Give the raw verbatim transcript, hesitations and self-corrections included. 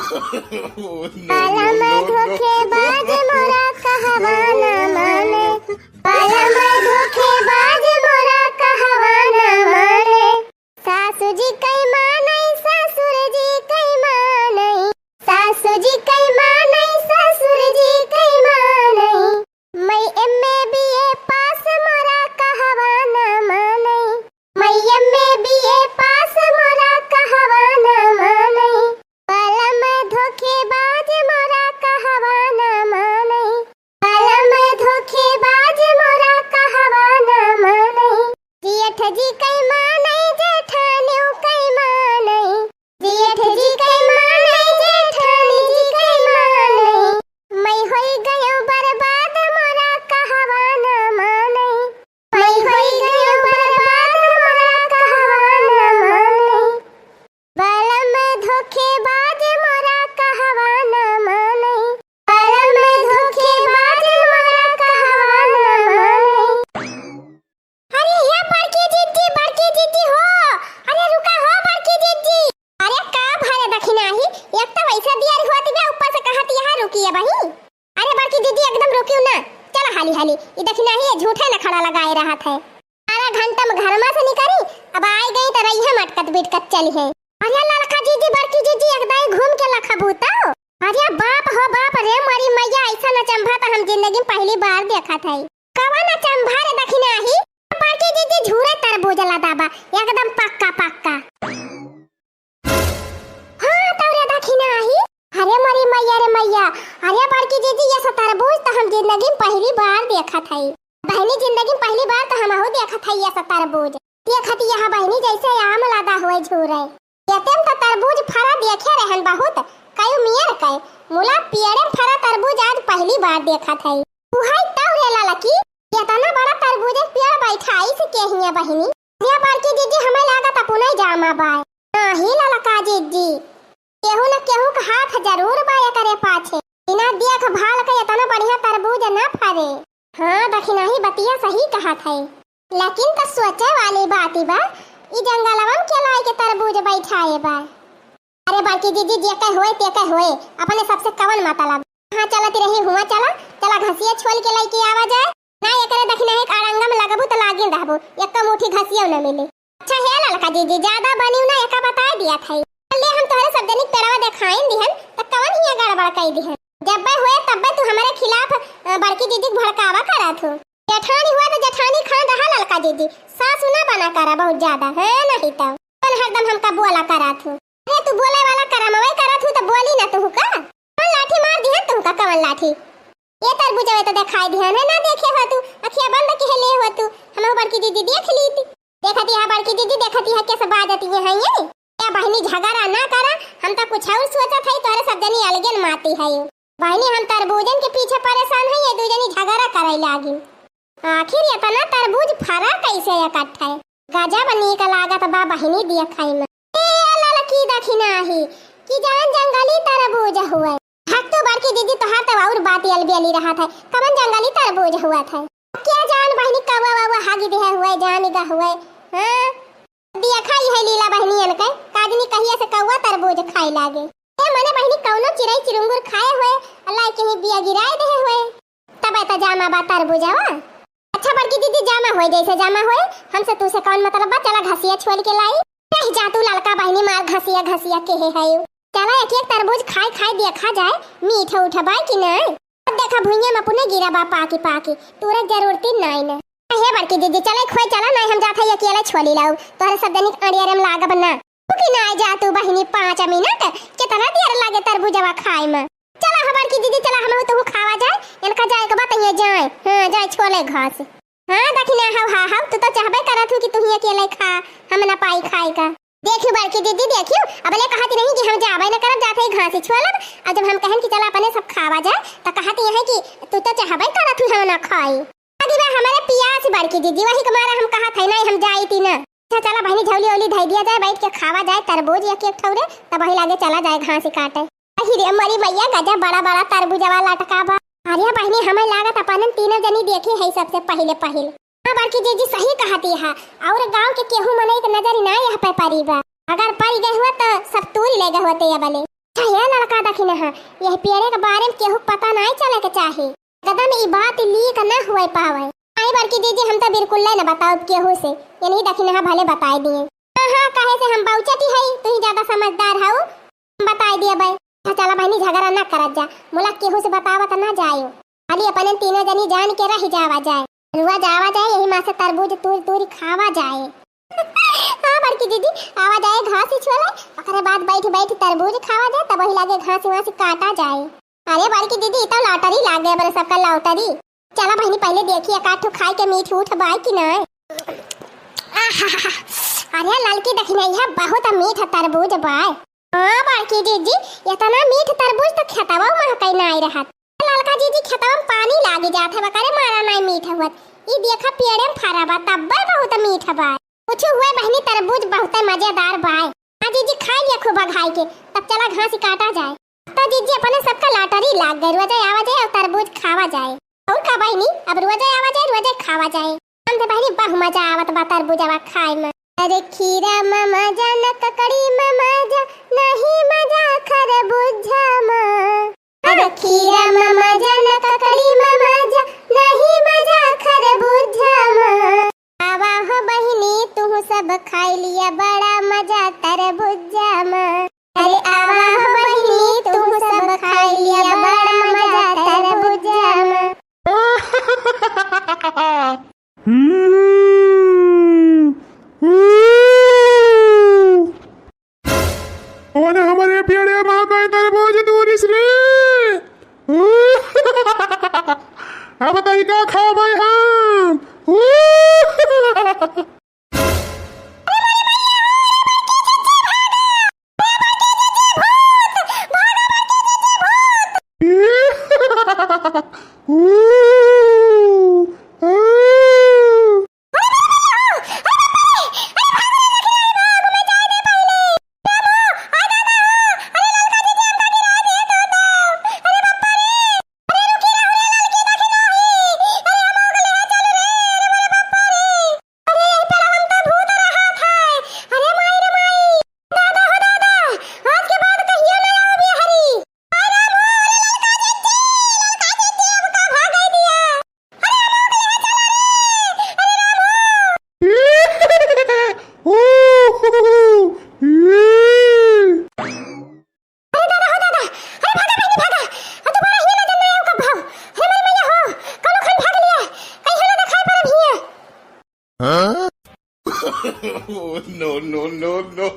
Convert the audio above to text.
बलम धोखेबाज मोरा कहवा ना माने, बलम धोखेबाज मोरा कहवा ना माने। सासु जी कई मानई, ससुर जी कई मानई, सासु जी कई मानई, ससुर जी कई मानई। मई एम ए बी ए पास मोरा कहवा ना मानई, मई एम ए बी ए पास मोरा कहवा ना मानई। बलम धोखेबाज मोरा कहवा ना मानई, बलम धोखेबाज मोरा कहवा ना मानई। जेठ जी कई मानई, जेठानियो कई मानई, जेठ जी कई मानई, जेठानी जी कई मानई। मई होई गयो बर्बाद मोरा कहवा ना मानई, मई होई गयो बर्बाद मोरा कहवा ना मानई। बलम धोखेबाज मोरा कहवा ना मानई, बलम धोखेबाज मोरा कहवा ना मानई। अरे या बड़की जिज्जी, बड़की जिज्जी हो, अरे रुका हो बड़की जिज्जी। अरे का भरे दखिनाही, एक तो वैसे दियर होती बा, ऊपर से कहत यहाँ रुकी है बही। अरे बड़की जिज्जी एकदम रुकियो ना, चला हाली हाली, ई दखिनाही ये झूठे नखड़ा लगाए रहत है। आधा घंटा में घरमा से निकली, अब आइ गई तो रही है मटकत बिटकत चली है। अरे ललका जिज्जी, बड़की जिज्जी, एक दाई घूम के लखबू तो। अरे बाप हो बाप रे, मरी मैया, ऐसा नचंभा तो हम जिंदगी में पहली बार देखत है। कवन अचंभा रे दखिनाही? बड़की जिज्जी झूरे तरबूज लदा बा, एकदम पक्का पक्का। हाँ, तौरे दखिनाही। अरे मरी मैया रे मैया, अरे बड़की जिज्जी, ये सा तरबूज तो हम जिंदगी में पहली बार देखत हई। बहिनी, जिंदगी में पहली बार तो हमहू देखत हई ये सा तरबूज। देखत यहाँ बहिनी जैसे आम लदा हुए झूरे। एतेम त तरबूज फरा देखे रहन बहुत, कयू मियर कय, मुला पेड़े में फरा तरबूज आज पहली बार देखत हई। उहई तौ रे ललकी, एतना बड़ा तरबूज के पेड़ बैठाई से के हिया बहिनी? ये बड़की जिज्जी, हमें लागत अपने जामा बाय। नाही ललका जिज्जी, केहू न केहू के हाथ जरूर बा एकरे पाछे। बिना देखभाल के एतना बढ़िया तरबूज ना फरे। हाँ, दखिनाही बतिया सही कहत है। लेकिन त सोचे वाली बात बा, ई जंगलवन के लाए के तरबूज बैठाए बा। अरे बड़की जिज्जी, जे के होए, ते के होए, अपने सबसे कवन मतलब? हाँ, चलत रही हुआ, चला, चला घसिया छोल के लइके आवा जाए। ना एकरे दखिनाही के अड़ंगा में लगबू त लागिन रहबू, एको मुट्ठी घसियो न मिली। अच्छा हे ललका जिज्जी, ज्यादा बनिउ ना, एका बताए दिया था। ले हम तोहरे सब जनी के पेड़वा देखाइन दिहन, त कवन हिया गड़बड़ कई दिहन। जब्बे होए तब्बे तू हमरे खिलाफ, अ, बड़की जिज्जी के भड़कावा करत हो। जेठानी हुआ त जेठानी खान रहा ललका जिज्जी, सासु ना बना करा बहुत ज्यादा, हैं नहीं तो। कौन हरदम हमका बोला करत हो। अरे तू बोले वाला करमवे करत हो त बोली ना तू का? कौन लाठी मार दिहन तू का, कवन लाठी? ये तरबूजवे तो देखाई दिहन है, ना देखे हो तू, अखिया बंद किहे ले हो तू, हमहू बड़की जिज्जी देख लीती। देखत यहाँ बड़की जिज्जी, देखत यहाँ कैसे बाजत ये है ये? ए बहिनी झगड़ा ना करा, हम तो कुछ और सोचत हई, तोहरे सब जनी अलगे न माती हई। बहिनी हम तरबूजन के पीछे परेशान हई, ये दू जनी झगड़ा करे लागी। आखिर एतना तरबूज फरा कैसे इकट्ठा है? गजब नीक लागत बा बहिनी देखाई में। ए ललकी दखिनाही कि जान जंगली तरबूज हुए। हक तू बड़की जिज्जी, तोहार तो और बात अलबेली रहत है, कवन जंगली तरबूज हुआ था? क्या जान बहिनी कौवा वौवा हागी देहे हुए, जान गा हुए। हाँ, देखा ही है लीला बहिनियन के, काजनी कहिया से कौवा तरबूज खाए लागे। ए मने बहिनी कौनो चिड़ई चिरुंगुर खाए हुए, अल्लाह के ही बिया गिराए देहे हुए। तब एता जामा बा तरबूजवा। अच्छा बड़की जिज्जी, जामा होए जैसे जामा होए, हमसे तू से कौन मतलब बा? चला घसिया छोल के लाई। कह जा तू ललका बहिनी, मार घसिया घसिया केहे है। चला एक एक तरबूज खाए खाए देखा जाए, मीठ उठ बाय कि नहीं। अब देखा भुइयां में अपने गिरा बा पाकी पाकी, तोरे जरूरत ही नहीं न। हे बड़की जिज्जी, चला खोए चला, नहीं हम जात है अकेले छोली लाऊ, तोहरे सब जनी अड़ियारे में लागब ना। तू कि ना जा तू बहिनी पाँच मिनट, कितना देर लागे तरबूजवा खाए में। चला हो बड़की जिज्जी, चला हम तू खावा जाए, इनका जाए के बात ये जाए, हाँ जाए छोले घास। हाँ दखिना हव, हाँ हव, तू तो चाहबे करत हूँ कि तू ही अकेले खा, हम ना पाई खाए का। देखियो बड़की जिज्जी, देखियो, अबले कहती नहीं कि हम जाबे न करब, जाते ही घासी छोलब। और जब हम कहन कि चला अपने सब खावा जाए, तो कहती है कि तू तो चाहबे करत हूँ हम ना खाई। अभी बा हमारे पियास बड़की जिज्जी, वही के मारे हम कहत है नहीं हम जाई ती ना। अच्छा चला बहिनी, झौली ओली धई दिया जाए, बैठ के खावा जाए तरबूज एक एक ठौरे, तब वही लागे चला जाए घासी काटे। अही रे मरी मैया, गजा बड़ा बड़ा तरबूजवा लटका बा। अरे बहिनी, हमें लागत अपन तीनों जनी देखे है सबसे पहिले पहिले। हाँ बड़की जिज्जी सही कहती है, और गांव के केहू मनई के नजर ना यह पे परी बा। अगर परी गए हुआ तो सब तूर ले गए होते या बले। अच्छा, ये लड़का दखिनहा, यह पेड़े के बारे में केहू पता नाहीं चले के चाही। एकदम ई बात लीक न हुए पावे। आई बड़की जीजी, हम तो बिल्कुल न बताउब केहू से, ये नहीं दखिनहा भले बताए दिए। हाँ, हाँ, कहे से हम बाउचटी हई, तू ही ज्यादा समझदार हऊ, हम बताए दिए बे। अच्छा, चला बहिनी, झगड़ा ना करत जा, मुला केहू से बतावत ना जायो। खाली अपने तीनों जनी जान के रह जावा जाए, रुआ जावा जाए, यही माँ से तरबूज तूर तूर खावा जाए। हाँ बड़की दीदी, आवा जाए घास ही छोले, ओकरे बाद बैठ बैठ तरबूज खावा जाए, तब वही लागे घास वास काटा जाए। अरे बड़की दीदी, ई तो लॉटरी लाग गए बरे सबका लॉटरी। चला बहिनी, पहले देखिए का ठो खाए के मीठ उठ बाय कि नाय। आहा, अरे ललकी दखिनहा, बहुत मीठ तरबूज बाय। हाँ बड़की जीजी, इतना मीठ तरबूज तो खेतवा में कहीं नाय रहत। ललका जीजी, खेतवा में पानी लागी जात है, करे मारा नाय मीठ हुअत। ई देखा पेड़े में फरा बा, तब्बे बहुत मीठ बा। कुछ हुए बहिनी, तरबूज बहुते मजेदार बाय। हाँ जीजी, खाई लिया खूब अघाई के, तब चला घास ही काटा जाए। तो जीजी, अपने सबका लॉटरी लाग गए, रोजे आवा जाए और तरबूज खावा जाए। और का बहिनी, अब रोजे आवा जाए, रोजे खावा जाए। हम तो बहिनी बहुत मजा आवत बा तरबूजवा खाए में। अरे खीरा में मजा न ककड़ी में मजा, नहीं मजा खरबूजा में। अरे खीरा में मजा न ककड़ी में मजा, नहीं मजा खरबूजा में। आवा हो बहिनी, तू सब खाई लिया बड़ा मजा तरबूजा में। अरे आवा हो बहिनी, तू सब खाई लिया बड़ा मजा तरबूजा में। हम्म। हम्म। ओने हमरे पेड़े में गए तरबूज तूरिस रे। अब तई का खाबै हम। अरे, यही पेड़वन त भूत रहत है। अरे माई रे माई, दादा हो दादा, आज के बाद कहियो ना आवे हरी। अरे राम हो, अरे ललका जीजी, ललका जीजी, हमका भागै दिया। अरे राम हो, ले चला रे, अरे राम हो। अरे दादा हो दादा, अरे भागा बहिनी भागा, आ दोबारा हियाँ ना जाना आयो कब भाव। हे मोरी मैया हो, कौनो खन भाग लिया, कहीं ना देखाई पड़ब हियाँ। हाँ? No, no, no, no।